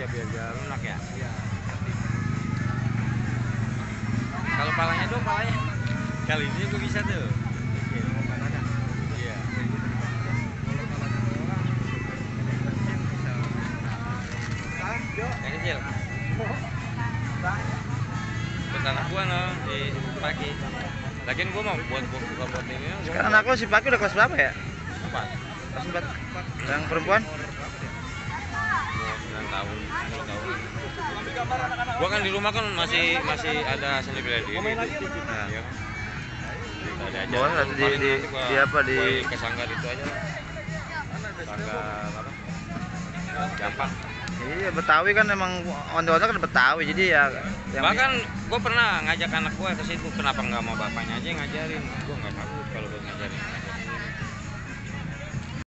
aja biar lunak ya. Iya. Kalau palanya dong, palanya. Kali ini gue bisa tuh. Palanya. Iya. Kalau palanya orang kecil bisa. Yang kecil. Buat anak gua no di pagi. Lagian gua mau buat ini. Sekarang anak lo si Paki udah kelas berapa ya? Empat. Kelas 4. Yang perempuan? 9 tahun, 10 tahun. Gua kan di rumah kan masih ada seni bela diri. Nah. Iya. Ada aja. Boleh lah di apa di ke sanggar itu aja lah. Sanggar apa? Gampang. Iya, Betawi kan emang ondel-ondel kan Betawi, jadi ya yang Bahkan gue pernah ngajak anak gue ke situ, kenapa nggak mau bapaknya aja yang ngajarin? Gue nggak tahu.